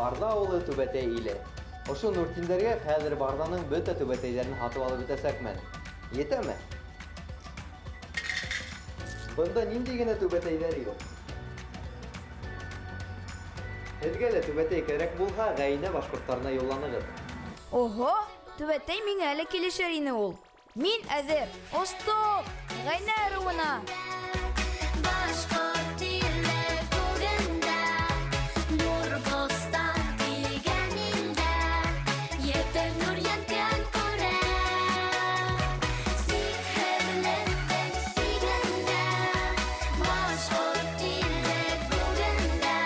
Барҙа ауылы Түбәтәй иле. Ошо Нуртиндәргә хәҙер Барҙаның бөтә түбәтәйҙәрен һатып алып бөтәсәкмен. Етәме? Бында ниндәй генә түбәтәйҙәр юҡ. Һеҙгә лә түбәтәй кәрәк булһа, Ғәйнә башҡорттарына юлланығыҙ. Оһо, түбәтәй миңә лә килешер ине ул. Мин әҙер! Остоҡ! Ғәйнә ырыуына! Башҡорт иле күгендә, Нур-бостан тигән илдә, Етер нур йәнкән күрә. Сикһеҙлектең сигендә, Башҡорт иле күгендә,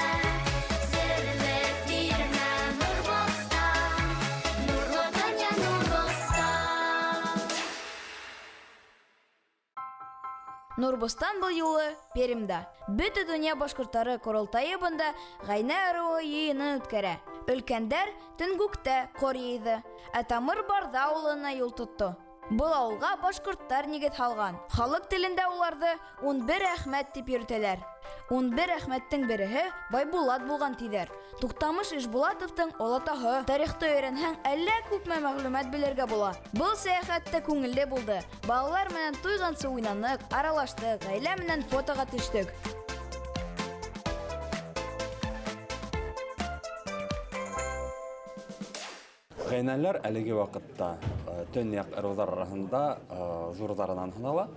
Серле тирмә Нур-бостан, Нурлы донъя Нур-бостан. Нурбостан был юлы Пермьда. Бөтә донъя башҡорттары ҡоролтайы бында Ғәйнә ырыуы йыйынын үткәрә. Өлкәндәр Төнгүктә ҡор йыйҙы, ә Тамыр Барҙа ауылына юл тотто. Был ауылға башҡорттар нигеҙ һалған. Халыҡ телендә уларҙы 11 Әхмәт тип йөрөтәләр. 11 Әхмәттең береһе Байбулат булған тиҙәр. Туҡтамыш Ишбулатовтың олатаһы. Тарихты өйрәнһәң, әллә күпме мәғлүмәт белергә була. Был сәйәхәт тә күңелле булды. Балалар менән туйғансы уйнаныҡ, аралаштыҡ, ғаилә менән фотоға төштөк. Ғәйнәләр әлеге ваҡытта төньяҡ ырыуҙар араһында ҙурҙарынан һанала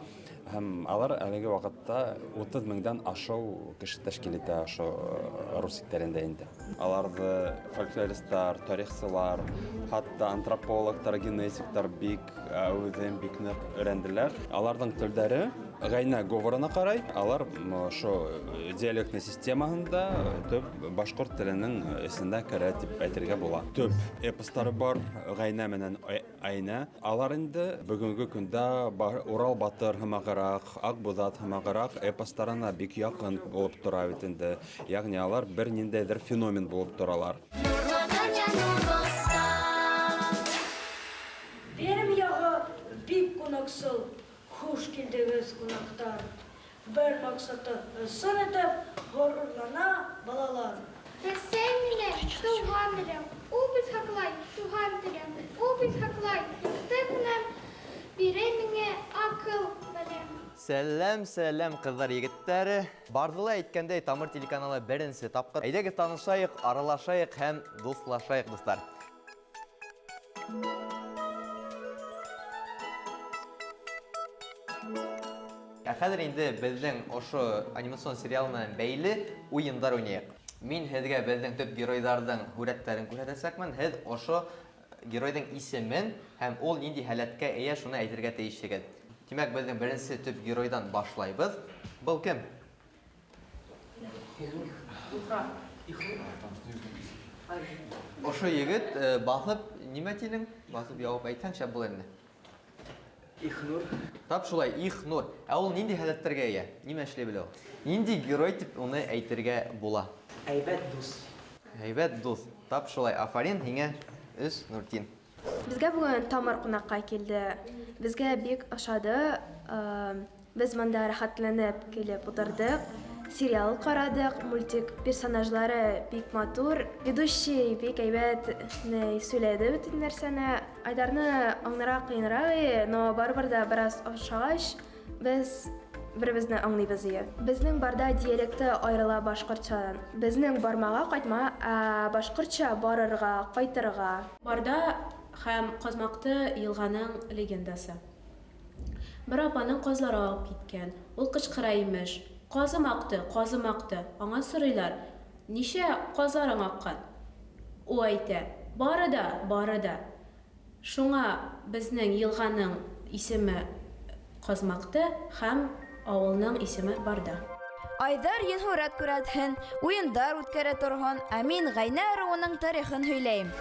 һәм алар әлеге ваҡытта 30 меңдән ашыу кеше тәшкил итә ошо ырыу сиктәрендә инде. Аларҙы фольклористар, тарихсылар, хатта антропологтар, генетиктар бик әүҙем, бик ныҡ өйрәнделәр. Аларҙың телдәре ғәйнә говорына ҡарай, алар ошо диалектный системаһында төп башҡорт теленең эсендә керә тип әйтергә була. Төп эпостары бар, ғәйнә менән Әйнә. Алар инде бөгөнгө көндә Урал батыр һымағыраҡ, Аҡбуҙат һымағыраҡ эпостарына бик яҡын булып тора бит инде. Ягъни алар бер ниндәйҙер феномен булып торалар. Нурлы донъя Нур-бостан. Пермь ягы бик кунаксыл, Хуш килдегез, кунактар! Бер максаты сын итеп горурлана балалар. Рәсәй минем, туган илем, Ул бит һаклай туган телем, Ул бит һаклай якты көнем, Бирә миңа акыл, белем. Сәлам, сәлам, кызлар, егетләр. Бардыла әйткәндәй, Тамыр телеканалы беренче тапкыр. Әйдәгез танышайык, аралашайык һәм дуслашайык, дуслар. Ә хәзер инде безнең ошо анимацион сериал менән бәйле уендар уйныйык. Мин һеҙгә беҙҙең төп геройҙарҙың һүрәттәрен күрһәтәсәкмен. Һеҙ ошо геройҙың исемен һәм ул ниндәй һәләткә эйә, шуны әйтергә тейешһегеҙ. Тимәк, беҙҙең беренсе төп геройҙан башлайбыҙ. Был кем? Ошо егет э, баҫып, нимә тинең? Баҫып яуап әйтһәң, шәп булыр ине. Ихнур. Тап шулай, Ихнур. Ә ул нинди һәләтләргә ия? Нимә эшли белә ул? Нинди герой дип уны әйтергә була? Әйбәт дус. Әйбәт дус. Тап шулай. Афарин һиңә, өс Нуртин. Безгә бүген Тамыр кунакка килде. Безгә бик ошады. Без монда рәхәтләнеп килеп утырдык. Сериал карадык, мультик персонажлары бик матур. Ведущий бик әйбәт сөйләде бөтен нәрсәне. Айдарны аңларга кыенрак и, но барыбер дә бераз ошагач, без беребезне аңлыйбыз ие. Безнең барда диалекты аерыла башкортчадан. Безнең бармага кайтма, ә башкортча барырга, кайтырга. Барда һәм Казмакты елганың легендасы. Бер апаның казлары агып киткән. Ул кычкыра, имеш, Казым акты, казым акты. Аңа сорыйлар, Ничә казларың аккан? Ул әйтә, Бары да, бары да. Шуңа безнең елганың исеме Казмакты һәм авылның исеме Барда. Айдар йөнһүрәт күрәтһен, уйындар үткәрә торһон, ә мин Гайнә ыруының тарихын һөйләйем.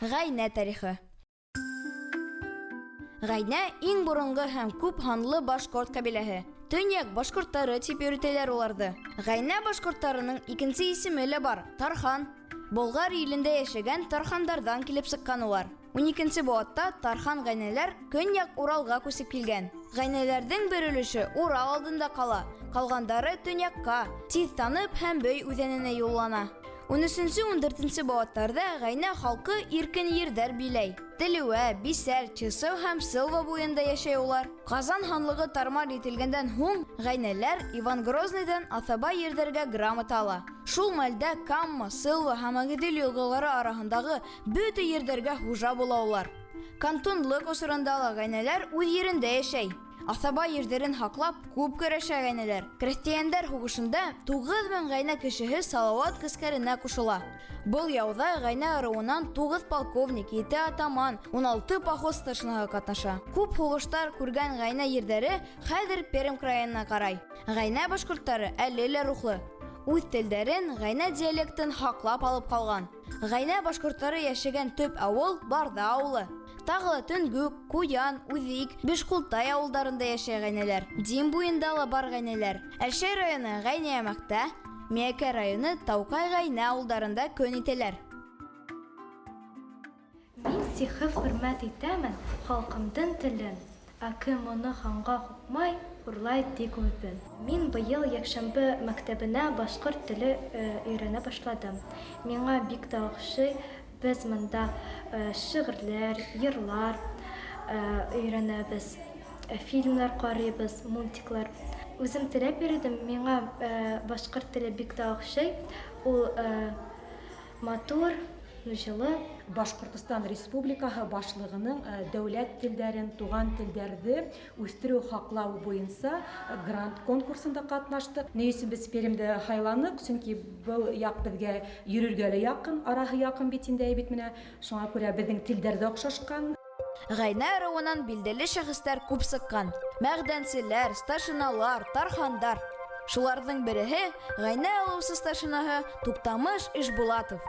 Гайнә тарихы. Гайнә иң борынгы һәм күп һанлы башкорт кабиләһе. Төньяк башкорттары дип йөртәләр уларны. Гайнә башкорттарының икенче исеме лә бар Тархан. Болгар илендә яшәгән тархандардан килеп сыккан улар. Уникенсе быуатта тархан гайнәләр Көньяк Уралга күсеп килгән. Гайнәләрдең бер өлеше Урал алдында кала, калгандары төньякка, тиз танып һәм Бөй үзәненә юллана. Унөсөнсө-ундүртенсе быуаттарҙа ғәйнә халҡы иркен ерҙәр биләй. Телеүә, Бисәр, Чысыу һәм Сылва буйында йәшәй улар. Ҡазан ханлығы тармар ителгәндән һуң ғәйнәләр Иван Грозныйҙан аҫаба ерҙәргә грамота ала. Шул мәлдә Камма, Сылва һәм Ағиҙел йылғалары араһындағы бөтә ерҙәргә хужа була улар. Кантонлыҡ осоронда ла ғәйнәләр үҙ ерендә йәшәй. Аҫаба ерҙәрен һаҡлап күп көрәшә ғәйнәләр. Крәҫтиәндәр һуғышында 9000 ғәйнә кешеһе Салауат ғәскәренә ҡушыла. Был яуҙа ғәйнә ырыуынан 9 полковник, 7 атаман, 16 поход старшинаһы ҡатнаша. Күп һуғыштар күргән ғәйнә ерҙәре хәҙер Пермь крайына ҡарай. Ғәйнә башҡорттары әле лә рухлы. Үҙ телдәрен, ғәйнә диалектын һаҡлап алып ҡалған. Ғәйнә башҡорттары йәшәгән төп ауыл Барҙа ауылы. Тағы ла Төнгүк, Куян, Үҙик, Бишҡултай ауылдарында йәшәй ғәйнәләр. Дим буйында ла бар ғәйнәләр. Әлшәй районы Ғәйнәйәмәктә, Миәкә районы Тауҡай Ғәйнә ауылдарында көн итәләр. Мин сихыв хөрмәт итәмен халҡымдың телен, ә кем уны ханға һуҡмай, хурлай тик үҙен. Мин быйыл йәкшәмбе мәктәбенә башҡорт теле өйрәнә башладым. Миңа бик тә оҡшай. Беҙ бында шиғырҙар, йырлар өйрәнәбеҙ, фильмдар ҡарайбыҙ, мультиклар. Үҙем теләп йөрөдем, миңа башҡорт теле бик тә оҡшай. Ул матур, йылы. Башҡортостан Республикаһы башлығының дәүләт телдәрен, туған телдәрҙе үҫтереү һаҡлау буйынса грант конкурсында ҡатнаштыҡ. Ни өсөн беҙ Пермде һайланыҡ? Сөнки был яҡ беҙгә йөрөргә лә яҡын, араһы яҡын бит инде, бит менә. Шуңа күрә беҙҙең телдәр ҙә оҡшашҡан. Ғәйнә ырыуынан билдәле шәхестәр күп сыҡҡан. Мәғдәнселәр, старшиналар, тархандар. Шуларҙың береһе Ғәйнә алыусы старшинаһы Туҡтамыш Ишбулатов.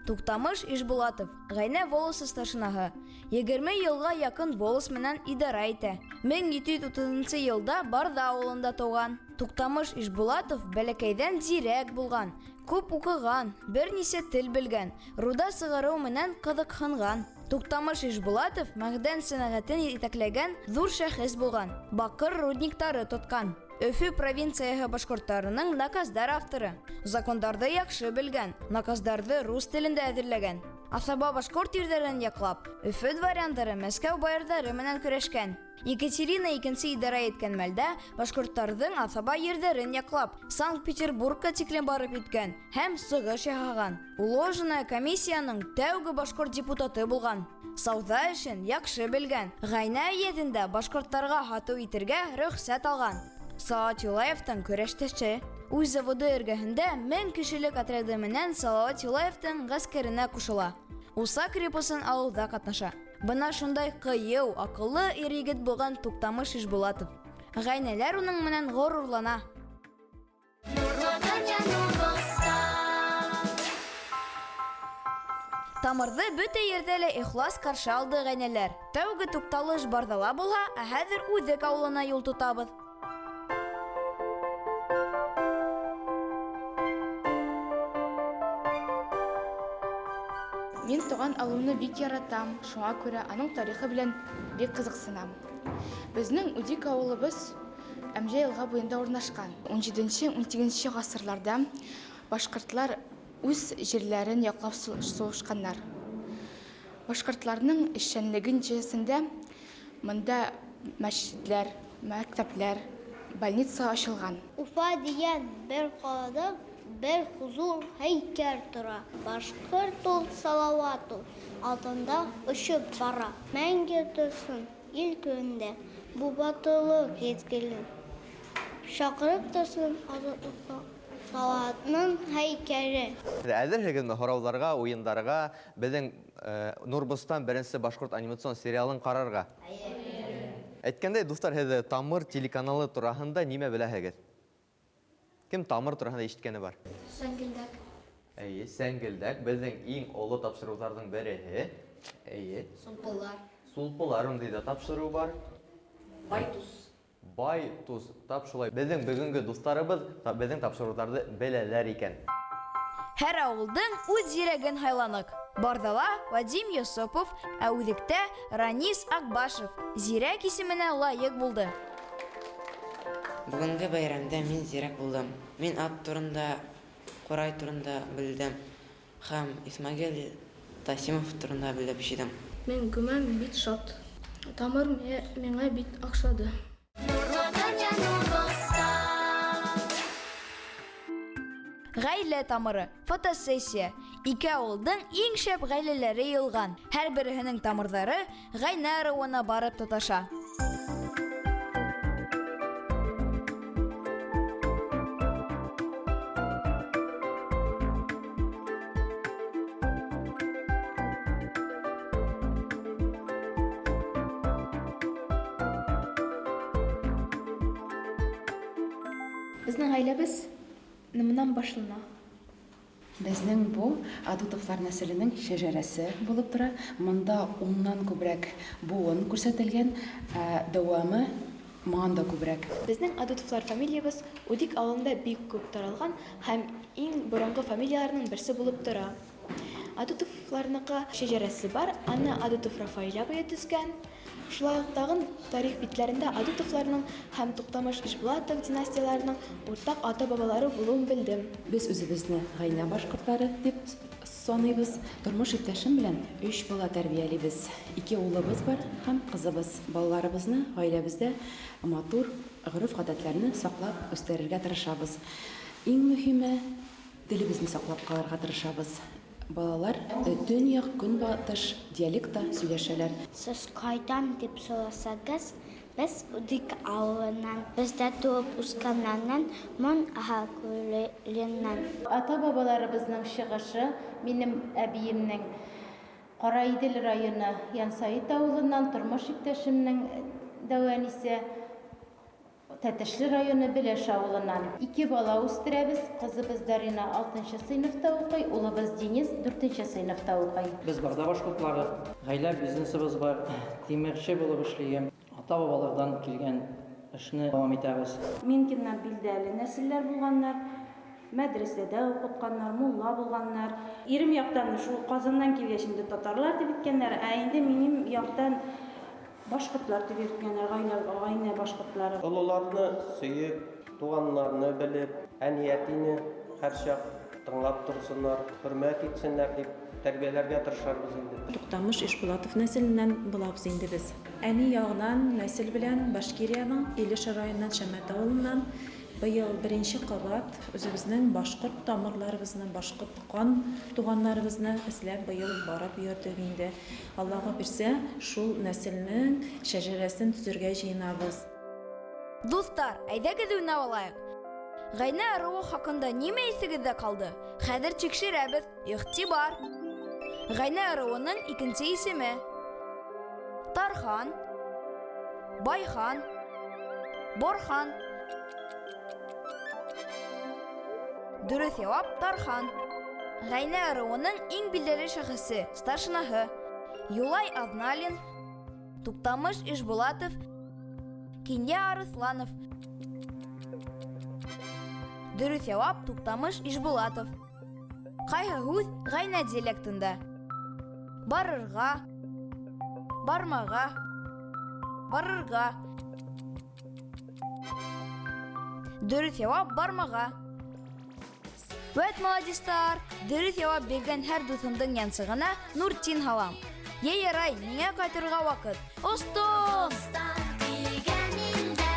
Туҡтамыш Ишбулатов Ғәйнә волосы старшинаһы. 20 йылға яҡын волос менән идара итә. 1730 йылда Барҙа ауылында тыуған. Туҡтамыш Ишбулатов бәләкәйҙән зирәк булған, күп уҡыған, бер нисә тел белгән, руда сығарыу менән ҡыҙыҡһынған. Туҡтамыш Ишбулатов мәғдән сәнәғәтен етәкләгән ҙур шәхес булған, баҡыр рудниктары тотҡан. Өфө провинцияһы башҡорттарының наказдар авторы. Закондарҙы яҡшы белгән, наказдарҙы рус телендә әҙерләгән. Аҫаба башҡорт ерҙәрен яҡлап, Өфө дворяндары Мәскәү баярҙары менән көрәшкән. Екатерина икенсе идара иткән мәлдә башҡорттарҙың аҫаба ерҙәрен яҡлап, Санкт-Петербургка тиклем барып еткән һәм сығыш яһаған. Уложенная комиссияның тәүге башҡорт депутаты булған. Сауҙа эшен яҡшы белгән. Ғәйнә өйәҙендә башҡорттарға һатыу итергә рөхсәт алған. Салауат Юлаевтың көрәштәше. Үҙ заводы эргәһендә 1000 кешелек отряды менән Салауат Юлаевтың ғәскәренә ҡушыла. Уса крепосын алыуҙа ҡатнаша. Бына шундай ҡыйыу, аҡыллы ир-егет булған Туҡтамыш Ишбулатов. Ғәйнәләр уның менән ғорурлана. Тамырҙы бөтә ерҙә лә ихлас ҡаршы алды ғәйнәләр. Тәүге туҡталыш Барҙала булһа, ә хәҙер Үҙек ауылына юл тотабыҙ. Мин туған ауылымны бик яратам, шуңа күрә аның тарихы белән бик ҡыҙыҡсынам. Беҙҙең Үҙек ауылыбыҙ Әмжә йылға буйында урынлашҡан. Ун һигеҙенсе, ун һигеҙенсе ғасырларҙа башҡортлар үҙ ерләрен яҡлап суғышҡаннар. Башҡортларның эшсәнлеге нәтижәһендә бында мәсжидләр, мәктәпләр, больница асылған. Уфа тигән бер ҡалала бер хозур һәйкәл тора. Башҡорт ул, Салауат ул, алдында осоп бара. Мәңге торһон ил түрендә бу батырлыҡ миҙгеле. Саҡырып торһон азатлыҡҡа Салауатның һәйкәле. Әҙерһегеҙме һорауҙарға, уйындарға, беҙҙең Нурбостан беренсе башҡорт анимацион сериалын ҡарарға? Эйе. Әйткәндәй, дуҫтар, һеҙ Тамыр телеканалы тураһында нимә беләһегеҙ? Кем Тамыр тураһында ишеткәне бар? Сәңгелдәк. Эйе, Сәңгелдәк беҙҙең иң оло тапшырыуҙарҙың береһе. Эйе. Сулпылар. Сулпылар ундай ҙа тапшырыу бар. Байтус. Бай тус, тап шулай. Беҙҙең бөгөнгө дуҫтарыбыҙ беҙҙең тапшырыуҙарҙы беләләр икән. Һәр ауылдың үҙ зирәген һайланыҡ. Барҙала Вадим Йосопов, ә Үҙектә Ранис Акбашев зирәк исеменә лайыҡ булды. Бөгөнгө бәйрәмдә мин зирәк булдым. Мин ат турында, ҡурай турында белдем һәм Исмәгыйль Тасимов турында белеп җыйдым. Мин гомумән бик шат. Тамыр миңа бик охшады. Ғаилә тамыры, фотосессия. Ике ауылдың иң шәп ғаиләләре йыйылған. Һәр береһенең тамырҙары Ғәйнә ырыуына барып тоташа. Безнең гаиләбез моннан башлана. Безнең бу Адутовлар нәселенең шәҗәрәсе булып тора. Монда уннан күбрәк буын күрсәтелгән, ә дәвамы моңан да күбрәк. Безнең Адутовлар фамилиябез Удик авылында бик күп таралган һәм иң борынгы фамилияләрнең берсе булып тора. Адутовларныкы шәҗәрәсе бар, аны Адутов Рафаэль абые төзгән. Шулай ук тагын тарих битләрендә Адутовларның һәм Туктамыш Ишбулатов династияләренең уртак ата-бабалары булуын белдем. Без үзебезне Гайнә башкортлары дип саныйбыз. Тормыш иптәшем белән өч бала тәрбиялибез. Ике улыбыз бар һәм кызыбыз. Балаларыбызны гаиләбездә матур гореф-гадәтләрне саклап үстерергә тырышабыз. Иң мөһиме, телебезне саклап калырга тырышабыз. Балалар төньяк-көнбатыш диалектта сөйләшәләр. Сез кайдан дип сорасагыз, без Удик авылыннан. Без дә туып үскәннәрнең Мон Аһа күленнән. Ата-бабаларыбызның чыгышы минем әбиемнең Караидел районы Янсаит авылыннан, тормыш иптәшемнең дәү әнисе Тәтешле районы Беләш авылыннан. Ике бала үстерәбез, кызыбыз Дарина алтынчы сыйныфта укый, улыбыз Денис дүртенче сыйныфта укый. Без Барда башкортлары, гаилә бизнесыбыз бар, тимерче булып эшлием. Ата-бабалардан килгән эшне дәвам итәбез. Минкиннар билдәле нәселләр булганнар, мәдрәсәдә укытканнар, мулла булганнар. Ирем яктан шул Казаннан килгәч инде татарлар дип иткәннәр, ә инде минем яктан башкортлар дип йөрткәннәр, гаилә, гаилә башкортлары. Олыларны сөеп, туганнарны белеп, әни-әтине һәрчак тыңлап торсыннар, хөрмәт итсеннәр дип тәрбияләргә тырышарбыз инде. Туктамыш Ишбулатов нәселеннән булабыз инде без. Әни ягынан нәсел белән Башкириянең Илеш районыннан Шәмәт авылыннан. Быел беренче кабат үзебезнең башкорт тамырларыбызны, башкорт кан туганнарыбызны эзләп быел барып йөрдек инде. Аллага бирсә, шул нәселнең шәҗәрәсен төзергә җыенабыз. Дуслар, әйдәгез уйнап алайык. Гайнә ыруы хакында нимә исегездә калды? Хәзер тикшерәбез. Игътибар! Гайнә ыруының икенче исеме. Тархан, Байхан, Борхан. Дөрес җавап Тархан. Гайнә ыруының иң билгеле шәхесе, старшинаһы. Юлай Азналин, Туктамыш Ишбулатов, Кинья Арысланов. Дөрес җавап Туктамыш Ишбулатов. Кайһы һүз Гайнә диалектында? Барырга, бармага, барырга. Дөрес җавап бармага. Вәт молодецлар! Дөрес җавап биргән һәр дусымдың янсыгына Нуртин һалам. Йә ярай, миңа кайтырга вакыт. Остым! Килгән илдә.